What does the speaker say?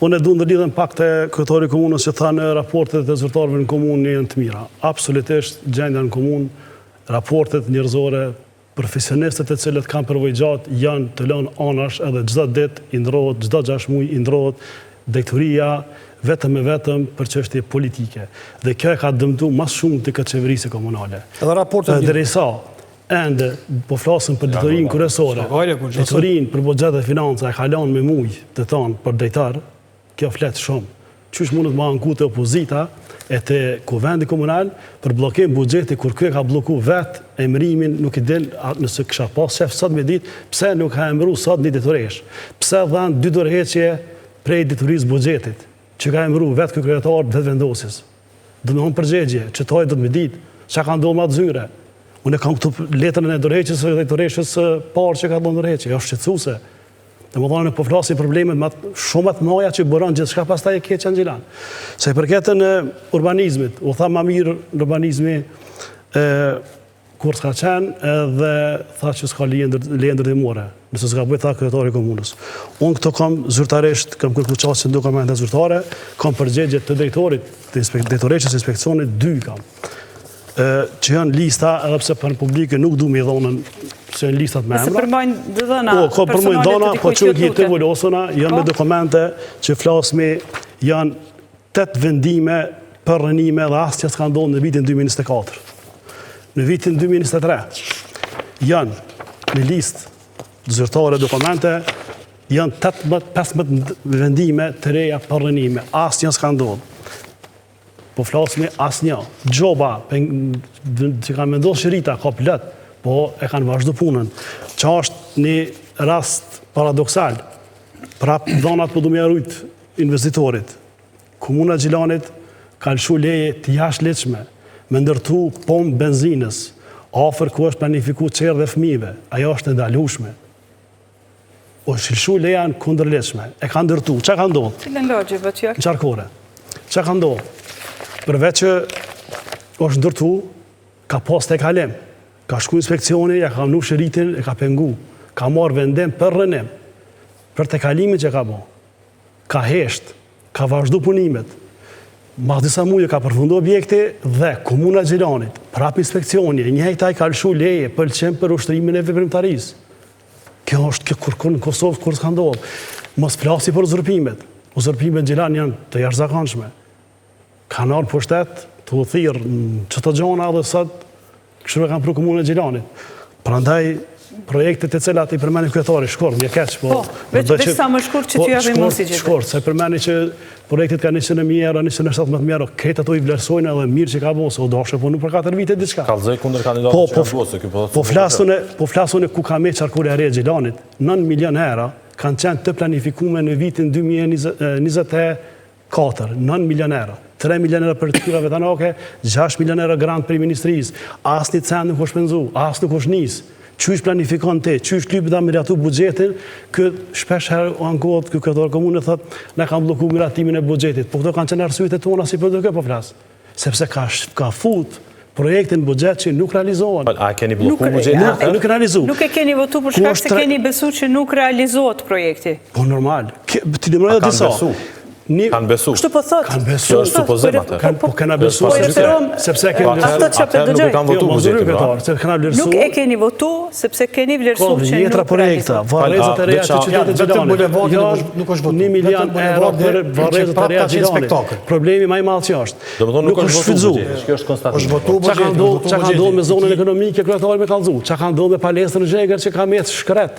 Unë e du ndërlidhem pak te kryetari i komunës që tha në raportet e zyrtarëve në komunë janë të mira. Absolutisht gjendja në komunë, raportet njerëzore, profesionistët të cilët kanë përvojë gjatë janë të lënë anash edhe çdo ditë i ndrohet, çdo 6 muaj i ndrohet drejtoria vetëm e vetëm për çështje politike. Dhe kjo e ka dëmtu ma shumë këtë qeverisje komunale. Edhe raportet Dhe derisa ende po flasim për drejtorinë kryesore, drejtorinë për buxhet dhe financa e ka lënë me muj të tanë për drejtor, kjo flet shumë. Qysh mundet me anku te opozita e te kuvendi komunal për bllokim buxheti kur ky e ka blloku vet emrimin nuk i din nëse kisha pas qef sot me ditë pse nuk ka emru sot një drejtoreshë. Pse dhanë dy dorëheqje prej drejtorisë buxhetit që ka emru vet ky kryetar të Vetëvendosjes. Do me thonë përgjegje, që taj do të me ditë, çka ka ndodhur me atë zyre. Unë e kam këtu letrën e dorëheqjes së drejtoreshës së parë që ka dhënë dorëheqje, është shqetësuese. Domethonë, ne po flasim problemet ma shumë ma të mëdha që buron gjithçka pastaj e keqja në Gjilan. Sa i përket në urbanizmit, u tha ma mirë në urbanizmi e, kur s'ka qenë edhe tha që s'ka leje ndërtimore, nëse s'ka bëjt tha kryetari i komunës. Unë këto kam zyrtarisht, kam kërku qasje në dokumente zyrtare, kam përgjegje të drejtorit, të drejtoreshës inspekcionit, dy kam. që janë lista, edhe pse për publike nuk du me i dhonën, se janë listat me emra. Nëse përmbajnë të dhëna po, ko, përmbajnë dhëna, po që i të vulosuna, janë me po. dokumente që flasmi, janë 8 vendime për rrënime dhe asnjë s'ka ndodhë në vitin 2024. Në vitin 2023, janë në listë zyrtare dokumente, janë 18, 15 vendime të reja për rrënime, asnjë s'ka ndodhë. Po flasmi asnjë. Gjoba, që kanë vendosë shirita, ka plot, po e kanë vazhdu punën. Që është një rast paradoksal, prap dhanat po du me ia rujt investitorit. Komuna e Gjilanit ka lëshu leje të jashtëligjshme, me ndërtu pompë benzinës, afër ku është planifiku çerdhe e fëmijëve, ajo është e ndalushme. Është lëshu leja në kundërligjshme. E ka ndërtu. Çka ka ndodhë? Cilën lagje bëhet fjalë? Në qarkore. Çka ka ndodhë? Përveç që është ndërtu, ka pas tejkalim. Ka shku inspekcioni, ja ka vnu shiritin, e ka pengu. Ka marrë vendim për rrënim. Për tejkalimin që ka bo. Ka hesht, ka vazhdu punimet. Mas disa muje ka përfundu objekti dhe Komuna e Gjilanit, prap inspekcioni, e njëjta i ka lëshu leje, pëlqim për ushtrimin e veprimtarisë. Kjo është kjo kurkun në Kosovë kur s'ka ndodhë. Mos flasi për uzurpimet. Uzurpimet në Gjilan janë të jashtëzakonshme. Kanë ardhë pushtet të u thirrë në qëto gjona dhe sot kështu e kanë pru komunën e Gjilanit. Prandaj projektet të cilat i përmeni kryetari, shkurt, një keq, po... Po, veç, veç sa më shkurt që po, t'ju japim mundësi gjithë. Shkurt, se përmeni që projektet kanë 100.000 euro, 117.000 euro, krejt ato i vlerësojnë edhe mirë që ka bo, se u dashë punu për 4 vite diçka. Kallzoj kundër kandidatët po, që kanë bo, se ky po Po flas unë, po flas unë ku ka me qarkorja e re e Gjilanit, 9 milion euro kanë qenë të planifikume në vitin 2024, 9 milion euro. 3 milion euro për të hyra vetanake, 6 milion euro grant prej ministrisë, asnjë cent nuk është shpenzu, as nuk është nisë. Qysh planifikon ti, qysh lyp ta miratu buxhetin, ky shpesh herë u ankohet ky kryetar komune thot, na kanë blloku miratimin e buxhetit. Po këto kanë qenë arsyet e tona si PDK po flas. Sepse ka ka fut projekte në buxhet që nuk realizohen. A e keni blloku buxhetin? Nuk, nuk realizu. Nuk e keni votu për shkak se keni besu që nuk realizohet projekti. Po normal. Ti numëroj edhe disa. Një... Kanë besu. Kështu po thot. Kanë besu. Kjo është supozim atë. Kanë po kena besu. Po referohem sepse kemi vlerësu. Ato që po dëgjoj. Nuk e kanë votu jo, buxhetin. Pra. Se kena vlerësu. Nuk e keni votu sepse keni vlerësu që nuk dhjetra projekte, varrezat e reja të qytetit të Gjilanit. Vetëm jo, nuk është votu. 1 milion euro për varrezat e reja të Gjilanit. Problemi më i madh që është. Domethënë nuk është votu buxheti, kjo është konstatim. Është votu buxheti. Çka ka ndodhur, çka ka ndodhur me zonën ekonomike kryetari me kallzu? Çka ka ndodhur me palestrën Zhegër që ka met shkret?